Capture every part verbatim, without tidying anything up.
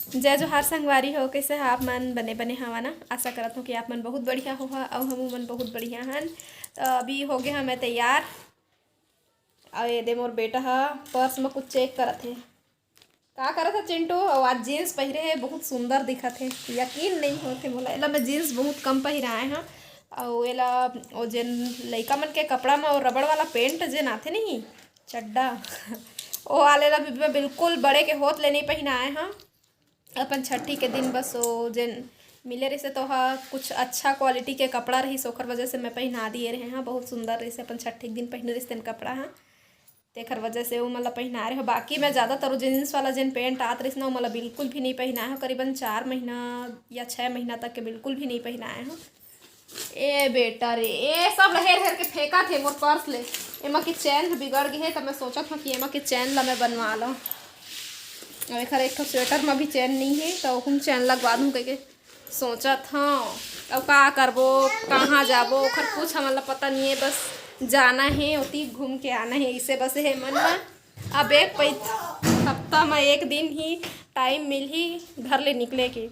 जय जोहार संगवारी हो, कइसे ह आप मन? बने बने हवा ना? आशा करत हों कि आप मन बहुत बढ़िया होहा, अउ हमू मन बहुत बढ़िया हन। त अभी हो गे हन मैं तैयार, अउ ये दे मोर बेटा ह पर्स म कुछ चेक करत हे। का करत हे चिंटू? अउ आज जींस पहिरे हे, बहुत सुंदर दिखत हे। यकीन नइ होत हे मोला, एला मैं जींस बहुत कम पहिराए हंव। अउ एला ओ जेन लइका मन के कपड़ा म ओ रबड़ वाला पैंट जेन आथे नहीं, चड्डा, ओ वाले ला भी मैं बिल्कुल बड़े के होत ले नइ पहिनाए हंव। अपन छट्ठी के दिन बस ओ जेन मिले रहिसे, तो ओहा कुछ अच्छा क्वालिटी के कपड़ा रहिस, ओखर वजह से मैं पहिना दिए रहे हंव। बहुत सुंदर रहिसे, अपन छट्ठी के दिन पहिने रहिस तेन कपड़ा ह, तेखर वजह से ओमन ला पहिनाए रहे हंव। बाकी मैं ज़्यादातर ओ जींस वाला जेन पैंट आत रहिस ना, ओमन ला बिल्कुल भी नइ पहिनाए हंव। करीबन चार महीना या छः महीना तक के बिल्कुल भी नइ पहिनाए हंव। ए बेटा रे, ए सब ल हेर हेर के फेंकत हे मोर पर्स ले। एमा के चैन ह बिगड़ गे हे, त मैं सोचत हंव कि एमा के चैन ल मैं बनवा लंव। अब एखर एक ठो स्वेटर म भी चैन नइ हे, त ओहू म चैन लगवा दूं कहिके सोचत हंव। अब का करबो, कहाँ जाबो, ओखर कुछ हमन ल पता नइ हे। बस जाना हे, ओती घूम के आना हे, इसे बस हे मन म। अब एक पै हफ्ता म एक दिन ही टाइम मिलही घर ले निकले के।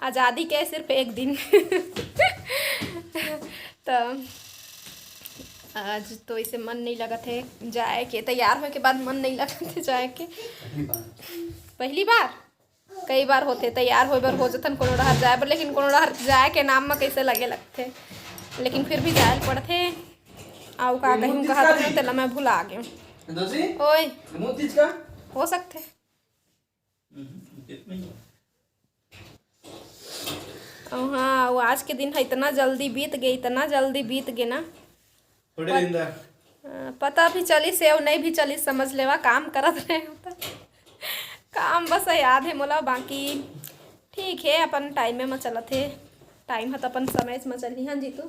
आज़ादी के सिर्फ एक दिन। त आज तो इसे मन नइ लगत हे जाए के, तैयार होए के बाद मन नइ लगत हे जाए के। पहली बार, कई बार होथे तैयार होए बर, हो जथन कोनो डहर जाए बर, लेकिन कोनो डहर जाए के नाम म कइसे लगे लगथे, लेकिन फिर भी जाए ल पड़थे। अउ का कही कहत रहेंव, तेला मैं भुला गेंव। ओए, हो सकथे। अउ हाँ, अउ आज के दिन ह इतना जल्दी बीत गे, इतना जल्दी बीत गे ना। थोड़े पत-, दिन दा। अ, पता भी चलिस हे अउ नइ भी चलिस, समझ लेवा, काम करत रहे हंव त। काम बस याद हे मोला, बाकी ठीक हे, अपन टाइम म चलत हे। टाइम ह त अपन समय म चलही, हाँ जीतू?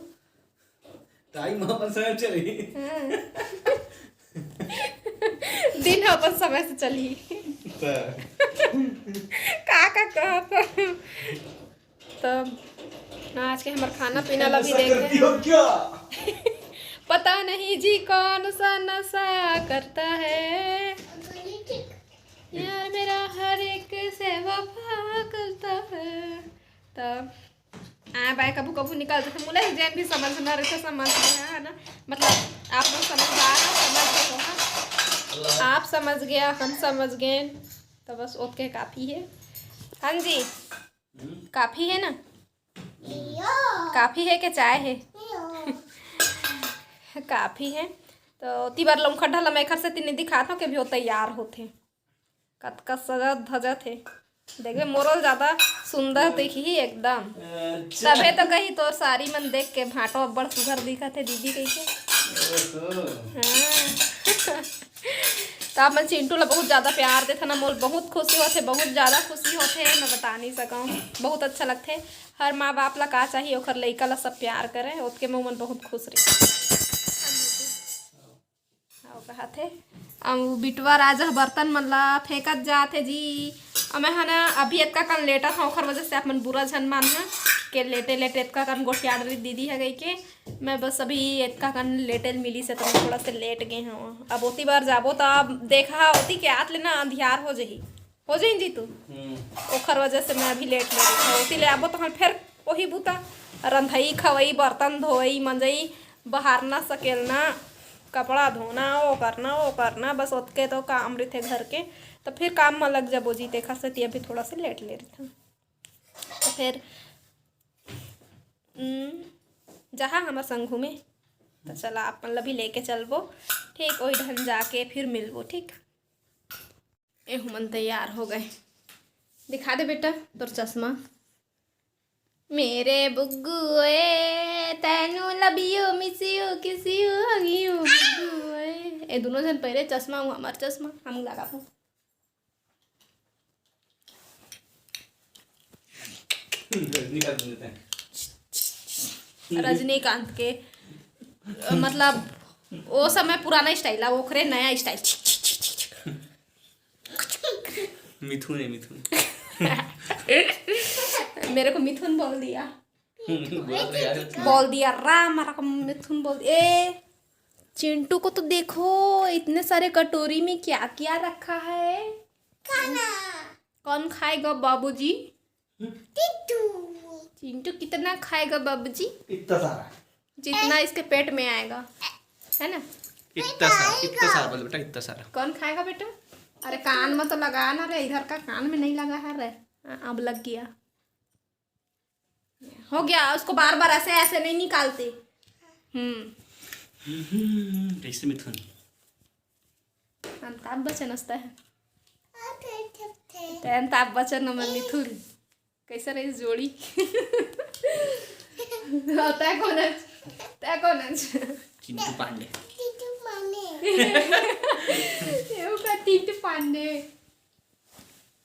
टाइम अपन समय चलही। हाँ। दिन ह अपन समय से चलही। त। का, का कहत हंव? त आज के हमर खाना पीना ला भी नशा करती देखे। हो क्या? पता नहीं जी कौन सा नशा करता है यार मेरा, हर एक से वफा करता है। त आ बाय कभू कभू निकल जाथे, मुला ही जेन भी समझना रहिथे समझ लेहा, है ना? मतलब आप लोग समझदार हो, समझ गए हो, हाँ? आप समझ गया, हम समझ गए, तो बस ओतके काफी है। हाँ जी, काफी है ना? काफी है कि चाय है? काफी है। तो ओती बर लौंखड्ढा ल मैं एखर सेती नइ दिखात हंव कि अभी वो तैयार होथे। कतका सजत धजत हे। देखबे, मोर ले ज्यादा सुंदर दिखही एकदम। अच्छा। तभे तो कही, तोर सारी मन देख के भांटो अब्बड़ सुघर दिखत हे दीदी कहिके। ओहो। हाँ। त आप मन चिंटू ला बहुत ज्यादा प्यार देथव ना, मोला बहुत खुशी होथे, बहुत ज्यादा खुशी होथे, मैं बता नइ सकंव। बहुत अच्छा लगथे। हर माँ बाप ला का चाही, ओखर लइका ला सब प्यार करे, ओतके में ओमन बहुत खुश रही। अउ कहत हे, अउ बिटवा राजा ह बर्तन मन ला फेंकत जात हे जी। अउ मैं ह ना अभी एतका कन लेटत हंव, ओखर वजह से आप मन बुरा झन मानहा के लेटे लेटे एतका कन गोठियात रही दीदी ह कहिके। मैं बस अभी एतका कन लेटे ल मिलिस हे, त मैं थोड़ा से लेट गे हंव। अब ओती बर जाबो त अब देखा ओती के आत ले ना अंधियार हो जही। हो जाइन जी तू। हम्म। ओखर वजह से मैं अभी लेट ले रही हूँ। ओती ले आबो तहन फेर वही बूता, रंधई, खवई, बर्तन धोई, मंजई, बहारना, सकेलना, कपड़ा धोना, वो करना, वो करना, बस ओतके तो काम रहिथे घर के। तो फिर काम में लग जाबो जी, तेखर सेती अभी थोड़ा से लेट ले रही हूँ। तो फिर, हम्म, जहाँ हमर संग घूमे, तो चला अपन ला भी लेके चलबो, ठीक, वही ढंग जाके फिर मिलबो, ठीक। एहू मन तैयार हो गए। दिखा दे बेटा तोर चश्मा। मेरे बुग्गू ओए, तैनू love you, miss you, kiss you, hug you, बुग्गू ओए। ए दोनों झन पहले चश्मा, वो हमार चश्मा, हम लगाबो। रजनीकांत देते हैं। रजनीकांत के, मतलब, वो समय पुराना स्टाइल है, ओखरे नया स्टाइल। मिथुन है, मिथुन। मेरे को मिथुन बोल दिया। बोला तो यार। बोल दिया, राम, मेरे को मिथुन बोल दिया। ए, चिंटू को तो देखो, इतने सारे कटोरी में क्या क्या रखा है। खाना। कौन खाएगा बाबूजी? चिंटू। चिंटू कितना खाएगा बाबूजी? इतना सारा। जितना इसके पेट में आएगा, है ना? इतना सारा, इतना सारा बोल बेटा, इतना सारा। कौन खाएगा बेटा? अरे कान में तो लगा ना रे, इधर का कान में नहीं लगा है रे। हाँ, अब लग गया। हो गया, उसको बार बार ऐसे ऐसे नहीं निकालते। हम्म। हम्म, कैसे मिथुन? अमिताभ बच्चन हंसता है। ते अमिताभ बच्चन और मिथुन, कैसे रही जोड़ी? और तै कौन है? तै कौन है? चिंटू पांडे। चिंटू पांडे। ये उसका चिंटू पांडे।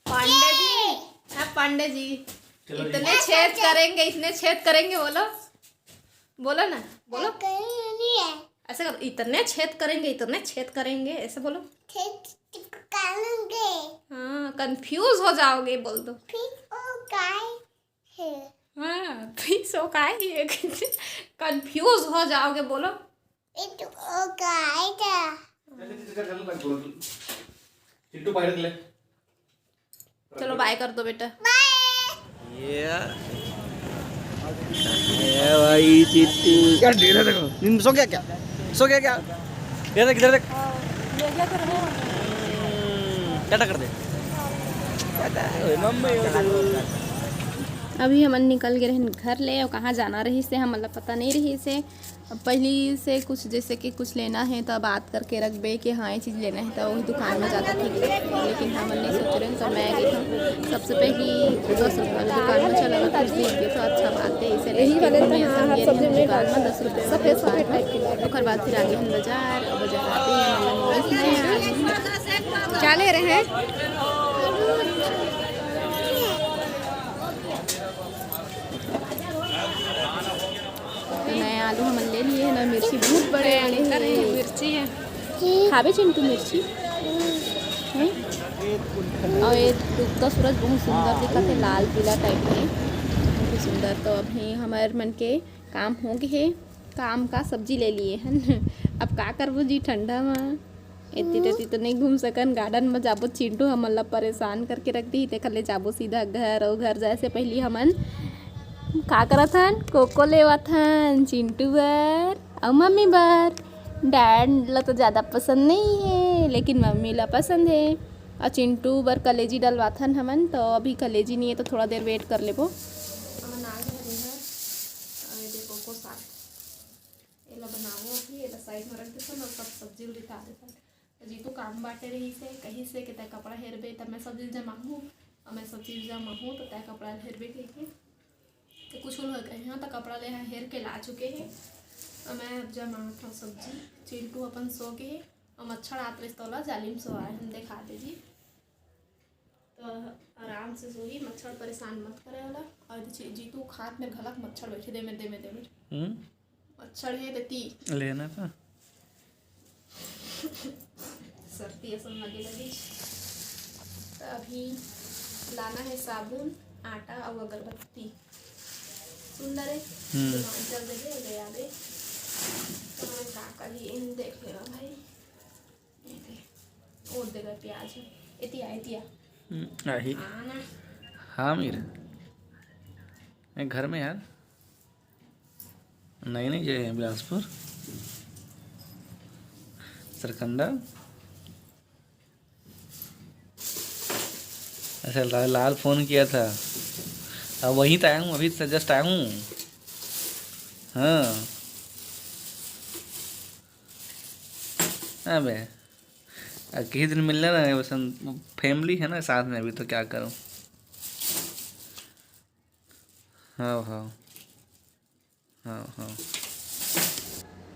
पांडे जी, हाँ पांडे जी, चलो जी। इतने छेद करेंगे, इतने छेद करेंगे, बोलो, बोलो ना, बोलो। कहीं नहीं है। ऐसे करो, इतने छेद करेंगे, इतने छेद करेंगे, ऐसे बोलो। छेद करेंगे। हाँ, कंफ्यूज हो जाओगे, बोल दो। फिर वो गाय है। हाँ, फिर सो काय है? कंफ्यूज हो जाओगे, बोलो। ये तो वो गाय था। चिंटू बाहर ले। चलो बाय कर दो बेटा। बाय। ये, ये भाई चिट्टू। क्या ढेर है, देखो। नींद सो गया क्या? सो गया क्या? इधर देख, इधर देख। टाटा कर दे। टाटा, ओए मम्मी, ओए। अभी हमन निकल गए रहन घर ले, और कहाँ जाना रहिस हे, हमन ला पता नहीं रहिस हे। अब पहली से कुछ, जैसे कि कुछ लेना है तो बात करके रखबे कि हाँ, ये चीज़ लेना है तो वही दुकान में जाता ठीक लगथे। लेकिन हमन नहीं सोच रहे, तो मैं गई हूँ सबसे पहली दस रुपये वाली दुकान में, चला गया, कुछ दिख गया तो अच्छा बात है, इसे लेके फिर मैं समझे नहीं दुकान में दस रुपये वाली दुकान में। ओकर बाद फिर आगे हम बाजार, और बाजार आते ही हमन ला मिलत नहीं है। क्या ले रहे हैं? तो नया आलू हमन ले लिए हैं ना, मिर्ची बहुत बड़े बड़े हैं। मिर्ची है। खाबे चिंटू मिर्ची? हैं? और ये डूबता सूरज बहुत सुंदर दिखत हे, लाल पीला टाइप में, बहुत सुंदर। तो अभी हमर मन के काम हो गए हे, काम का सब्जी ले लिए हन। अब का करबो जी ठंडा में? एती तेती तो नहीं घूम सकन, गार्डन में जाबो, चिंटू हमन ला परेशान करके रख दी। तेकर ले जाबो सीधा घर, और घर जाए से पहली हमन का करत हन, कोको लेवत हन चिंटू बर और मम्मी बर। डैड ला तो ज़्यादा पसंद नहीं है, लेकिन मम्मी ला पसंद है। और चिंटू बर कलेजी डलवाथन हमन, तो अभी कलेजी नहीं है, तो थोड़ा देर वेट कर लेबो। हमन आ गए हन घर, और ये देखो, कोको साग, एला बनाबो अभी, एला साइड में रख देथन और सब सब्जी उरिता देथन। तो जीतू काम बाटे रहिस हे, कहिस हे कि तैं कपड़ा हेरबे, तब मैं सब्जी जमाहूँ, और मैं सब्जी जमाहूँ, तो तैं कपड़ा हेरबे कहिके। तो कुछ लोग कहे, हाँ, तो कपड़ा ले हेर के ला चुके हैं, और मैं अब जमात हूँ सब्जी। चिंटू अपन सो के हे, और मच्छर आत रहिस, तोला जाली में सोवाए, हम देखा दे जी। तो आराम से सोही, मच्छर परेशान मत करे वाला। और जी-, जीतू खात मेर घलक मच्छर बैठे दे मेर, दे मेर, दे मेर। हम्म। मच्छर है देती। लेना था। सर्दी असन लगे लगे। तो अभी लाना है साबुन, आटा और अगरबत्ती। सुंदर है। हम्म। तो चल दे दे, ले आ दे। तो मैं का करी, इन देख लेवा भाई। और देगा प्याज। एतिया, एतिया। हम्म, आही। आना। हाँ, मीर। मैं घर में यार। नहीं, नहीं, ये बिलासपुर। सरकंडा। अच्छा, ला-, लाल फोन किया था। अब वहीं तो आया हूँ, अभी तो जस्ट आया हूँ। हाँ। अबे, अब किसी दिन मिलना ना, बस हम फैमिली है ना साथ में, अभी तो क्या करूँ। हाँ, हाँ। हाँ, हाँ।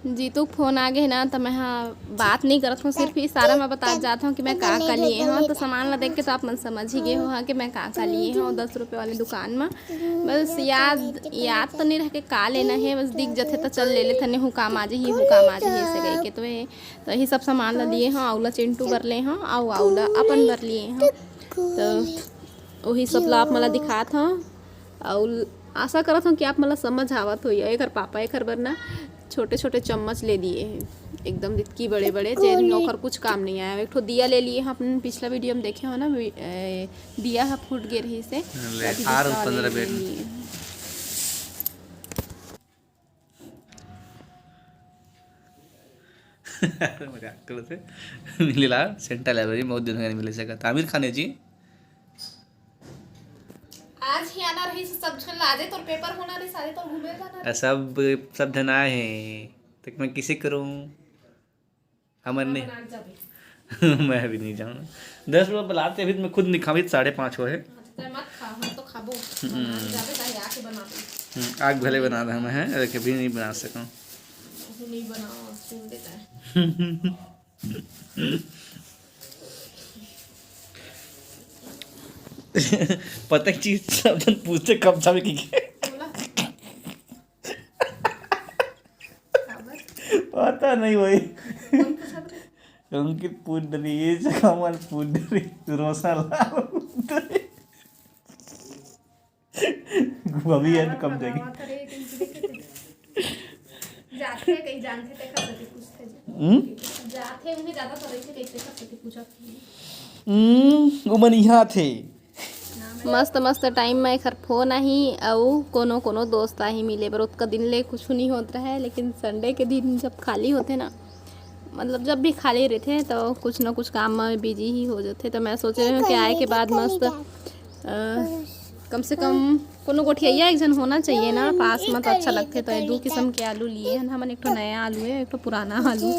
जीतू के फोन आ गए ना, तो मैं हा बात नहीं करत हूँ, सिर्फ इशारा में बता जात हूँ कि मैं का का लिए हूँ। तो सामान ला देख के तो आप मन समझ ही गए हो, हाँ, कि मैं का का लिए हूँ दस रुपये वाली दुकान में। बस याद, याद तो नहीं रह के का लेना है, बस दिख जथे तो चल ले लेथन, हूँ काम आ जाही, हूँ काम आ जाही, ऐसे कह के। तो ये, तो यही सब सामान ला लिए हूँ, आउला चिंटू बर ले हूँ, आउ आउला अपन बर लिए हूँ। तो वही सब ला आप मन ला दिखात हूँ, अउ आशा करत हूँ कि आप मन ला समझ आवत होही। एकर पापा एकर बर ना छोटे-छोटे चम्मच ले दिए हैं, एकदम दितकी बड़े बड़े, जेन ओकर कुछ काम नहीं आया। एक ठो दिया ले लिए हम, अपन पिछला वीडियो में देखे हो ना, वि-, ए, दिया ह फूट गे रहिस हे। ले, तो अभी आर दूसरा वाला पंद्रह ले बेड। लिए। मजाक करत हे। मिले ला सेंट्रल लाइब्रेरी, बहुत दिन हो गए मिले सकत। आमिर खान है जी। आज ही आना रहिस सब झन ला, आजे तोर पेपर होना रहिस, आजे तोर घूमे जाना रहिस। सब, सब झन आए हैं, तक मैं किसे करूँ? हमर नहीं। बना के जाबे। मैं भी नहीं जाऊँ। दस रुपये बुलाते, अभी तो मैं खुद नहीं खाऊँ, साढ़े पाँच हुए है। हाँ, तो तैं मत खा, हम तो खाबो। हम्म। बना के जाबे, चाहे आके बना दे। हम्म, आग भले बना दे, हम हैं, लेकिन अभी नहीं बना सकूँ। वो नहीं बनाओ, सुन देता है। पता एक चीज, सब झन पूछते कब जाबे की। बोला। काबर? पता नहीं भाई। कौन पूछत रहे? अंकित पूछ रही है, कमल पूछ रही, रोशनलाल पूछ रही। भाभी यार कम जाएगी। जाथे, कहीं जानथे, तेखर सेती पूछथे जी। हम्म? जाथे, उन्हें ज्यादा तो रहिथे, कहीं तेखर सेती पूछत। हम्म, वो मन यहाँ थे। मस्त मस्त टाइम में एखर फोन आही, अउ कोनो कोनो दोस्त आही मिले बर। ओतका दिन ले कुछ नहीं होत रहे, लेकिन संडे के दिन जब खाली होथे ना, मतलब जब भी खाली रहिथे, तो कुछ ना कुछ काम में बिजी ही हो जाथे। तो मैं सोच रही हूँ कि आए के बाद मस्त, अ, कम से कम कोनो गोठिया एक झन होना चाहिए ना पास में, तो अच्छा लगथे। तो ये दू किस्म के आलू लिए हन हमन, एक ठो नया आलू है, एक ठो पुराना आलू।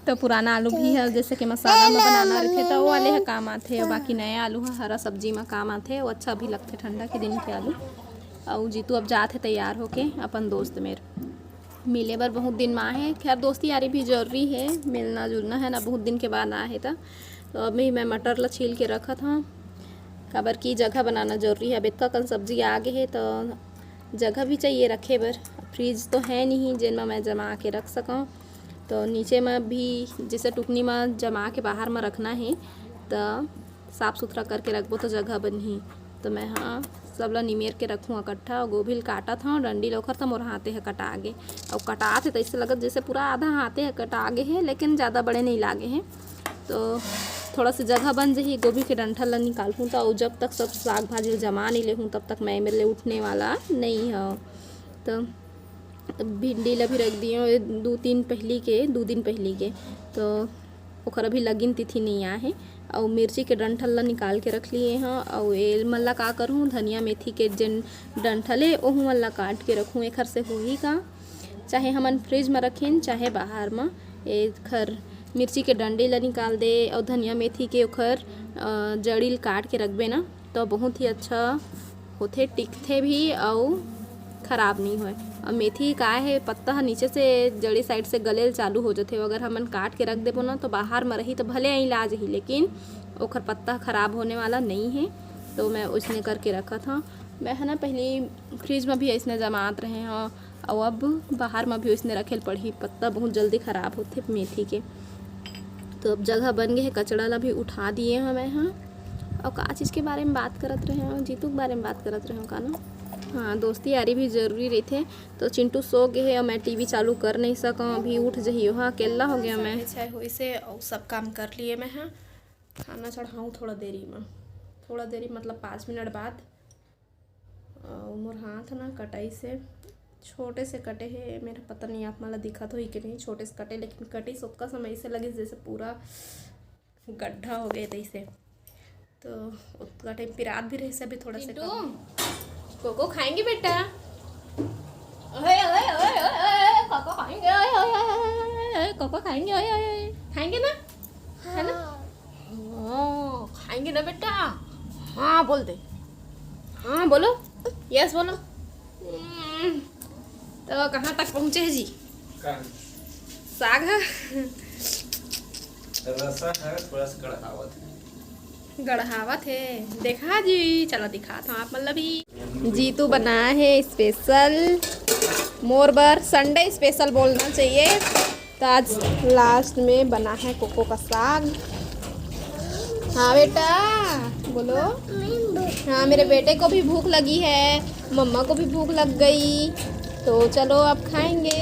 तो पुराना आलू भी है, जैसे कि मसाला में बनाना रहिथे, तो वो वाले ह काम आथे। और बाकी नया आलू ह हरा सब्जी में काम आथे, वो अच्छा भी लगथे ठंडा के दिन के आलू। अउ जीतू अब जात हे तैयार होके अपन दोस्त मेर मिले बर, बहुत दिन में आहे। खैर, दोस्ती यारी भी जरूरी है, मिलना जुलना है ना, बहुत दिन के बाद आहे। त तो अभी मैं मटर ला छील के रखत हूँ, काबर की जगह बनाना जरूरी है। अब इतना कन सब्जी आ गे हे, तो जगह भी चाहिए रखे बर। फ्रिज तो है नहीं जेन म मैं जमा के रख सकूँ, तो नीचे में भी जैसे टुकनी में जमा के बाहर में रखना है, तो साफ सुथरा करके रखबो तो जगह बनही। तो मैं, हाँ, सब ला निमेर के रखूँ इकट्ठा। अउ गोभी ल काटत हूँ, डंडी ल ओखर त मोर हाथे ह कटा गे। अउ कटात हे त ऐसे लगत जैसे पूरा आधा हाथे ह कटा गे हे, लेकिन ज़्यादा बड़े नहीं लागे हे। तो थोड़ा सा जगह बन जही, गोभी के डंठल ला निकालहूँ त। अउ जब तक सब साग भाजी ल जमा नहीं लेहूँ, तब तक मैं मेरे लिए उठने वाला नहीं हूँ। तो भिंडी ला भी रख दिए दू तीन पहली के, दू दिन पहली के, तो ओकर अभी लगिन तिथि नहीं आए हे। अउ मिर्ची के डंठल ला निकाल के रख लिए हँ। अउ ए मन ला का करहूँ, धनिया मेथी के जेन डंठल हे, ओहू मन ला काट के रखूँ। एखर से होही का, चाहे हमन फ्रिज में रखें, चाहे बाहर में, एखर मिर्ची के डंडी ला निकाल दे अउ धनिया मेथी के ओखर, अ, जड़ी ल काट के रखबे ना, तो बहुत ही अच्छा होथे, टिकथे भी अउ खराब नहीं होय। अउ मेथी का हे, पत्ता ह नीचे से जड़ी साइड से गले ल चालू हो जथे। अगर हमन काट के रख देबो ना, तो बाहर म रही तो भले अइला जही, लेकिन ओखर पत्ता खराब होने वाला नहीं है। तो मैं उसने करके रखत हूँ। मैं है ना, पहले फ्रिज में भी ऐसने जमात रहे हूँ, अउ अब बाहर में भी ओइसने रखे ल पड़ही, पत्ता बहुत जल्दी खराब होथे मेथी के। तो अब जगह बन गे हे, कचड़ा ला भी उठा दिए हँव मैं ह। अउ का चीज़ के बारे में बात करत रहे हँव? जीतू के बारे में बात करत रहे हँव का ना? हाँ, दोस्ती यारी भी जरूरी रहिथे। तो चिंटू सो गे हे अउ मैं टीवी चालू कर नहीं सकँव, अभी उठ जही, ओहा अकेल्ला हो गया मैं। साढ़े छः होइस हे अउ सब काम कर लिए मैं ह। खाना चढ़ाऊँ थोड़ा देरी में, थोड़ा देरी मतलब पाँच मिनट बाद। अउ मोर हाथ ना कटाइस हे, छोटे से कटे हे, मेर पता नहीं आप मन ला दिखत होही कि नहीं, छोटे से कटे, लेकिन कटिस ओतका समय ऐसे लगिस जैसे पूरा गड्ढा हो गए तैसे। तो ओतका टाइम पिरात भी रहिस, अभी थोड़ा से चिंटू, कम। कोको खाएंगे बेटा? ओए, ओए, ओए, ओए, ओए, कोको खाएंगे, ओए, ओए, ओए, ओए, ओए, कोको खाएंगे, ओए, ओए, ओए, खाएंगे ना? है ना? हाँ। हाँ, खाएंगे ना बेटा? हाँ बोल दे। हाँ बोलो, यस बोलो। हम्म, तो कहाँ तक पहुँचे है जी? का? साग है? रसा है, थोड़ा सा गढ़ावत है। गढ़ावत है, देखा जी, चला दिखात हँव आप मन ला भी। जीतू बनाए हे स्पेशल मोर बर, संडे स्पेशल बोलना चाहिए। तो आज लास्ट में बना है कोको का साग। हाँ बेटा, बोलो। हाँ, मेरे बेटे को भी भूख लगी है, मम्मा को भी भूख लग गई, तो चलो अब खाएंगे।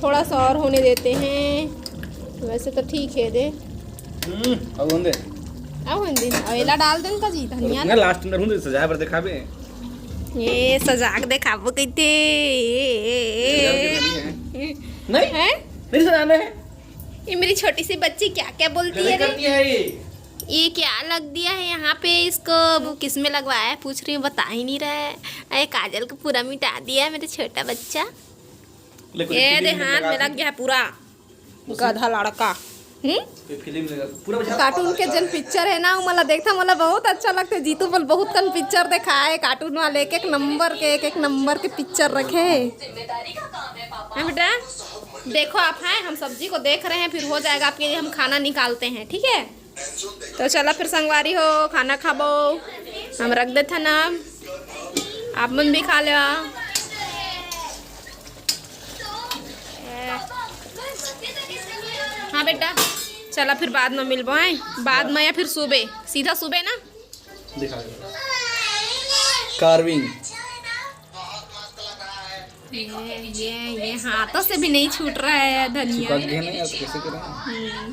थोड़ा सा और होने देते हैं। वैसे तो ठीक है दे। हम्म, अब होने दे। अब होने दे, अब एला डाल देन का जी धनिया रुकना, लास्ट में रहूं दे, सजाए पर दिखाबे। ये सजा के दिखाबो कहते। नहीं, है? नहीं सजाना है। ये मेरी छोटी सी बच्ची क्या क्या बोलती है गलत रे? करती है ये। ये क्या लग दिया है यहाँ पे इसको? वो किस में लगवाया है पूछ रही हूँ, बता ही नहीं रहा है। अरे काजल को पूरा मिटा दिया है मेरा छोटा बच्चा। देखो, ये दे फिल्म हाथ में लगा लग गया पूरा गधा लड़का। हम्म? कोई फिल्म लगा, पूरा बजा। कार्टून के जन पिक्चर है ना, मोला देखता, मोला बहुत अच्छा लगता है। जीतू बोल बहुत कन पिक्चर देखा है कार्टून वाले, एक एक नंबर के, एक एक नंबर के पिक्चर रखे हैं। हाँ बेटा, देखो आप हैं, हम सब्जी को देख रहे हैं, फिर हो जाएगा आपके लिए, हम खाना निकालते हैं, ठीक है? तो चला फिर संगवारी हो, खाना खाबो, हम रख देथन ना, आप मन भी खा लेवा। हाँ बेटा, चला फिर बाद में मिलबो हैं, बाद में या फिर सुबह, सीधा सुबह ना। दिखा दे। कार्विंग। ये ये ये हाथों से भी नहीं छूट रहा है धनिया। चिपक गया ना यार, कैसे करें? हम्म,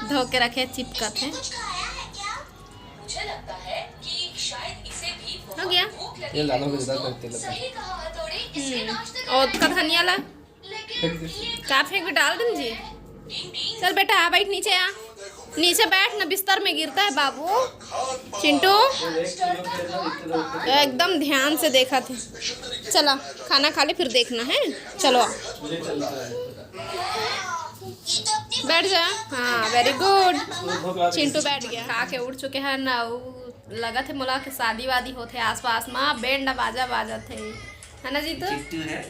धो के रखे, चिपकत है। मुझे लगता है कि शायद इसे भी हो गया। ये लालो के इधर करते लगता है। सही कहा हथौड़ी। हम्म, और का धनिया ला। का फेंक के डाल देन जी। चल बेटा, आ बैठ, नीचे आ, नीचे बैठ ना, बिस्तर में गिरता है बाबू। चिंटू, एकदम ध्यान से देखा थे। चला, खाना खा ले, फिर देखना है। चलो आ। बैठ जा। हाँ, वेरी गुड। चिंटू बैठ गया, खा के उठ चुके हैं ना। उ लगत है मोला के शादी वादी होथे आसपास मा, बैंड बाजा बाजत है, है ना जीतू?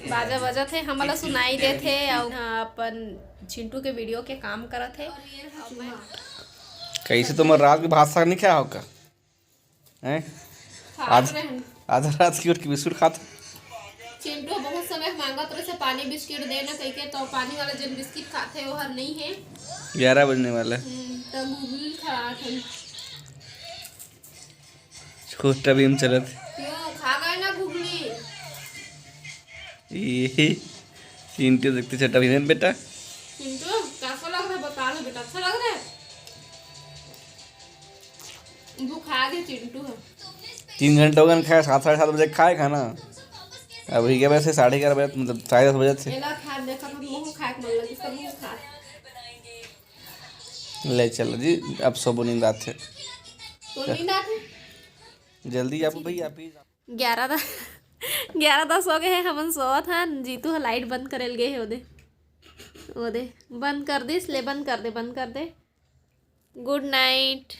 बाजा बाजत है, हमला सुनाई देत है। और हाँ, अपन चिंटू के वीडियो के काम करत है। कैसे तुम रात के भात साग नहीं खाया होगा? हैं? आज आधा रात की उठ के बिस्कुट खाते। चिंटू बहुत समय मांगत रहे से पानी बिस्किट देना कह के, तो पानी वाला जन बिस्किट खाते वो हर नहीं है। ग्यारह बजने वाला है। हम्म, तो घुघनी खा थे। छोटा भीम चलत। क्यों खा गए ना घुघनी? ये चिंटू देखते छोटा भीम है बेटा। चिंटू कैसा लग रहा है, बता दो बेटा, अच्छा लग रहा है? भूखा गए चिंटू है। तीन घंटा हो गया खाया, सात साढ़े सात बजे खाए खाना। अभी के वैसे साढ़े ग्यारह बजे, मतलब साढ़े दस बजे थे। एला खा देखा तो मुंह खाए के मन लगी, सब मुंह खा। ले चलो जी, अब सोबो नींद आथे। तो नींद आथे। जल्दी जाबो भाई आप ही। ग्यारह द-, ग्यारह दस हो गए हैं, हमन सोवत हन। जीतू ह लाइट बंद करे ल गए है ओदे, ओदे बंद कर दिस। ले बंद कर दे, बंद कर दे। गुड नाइट।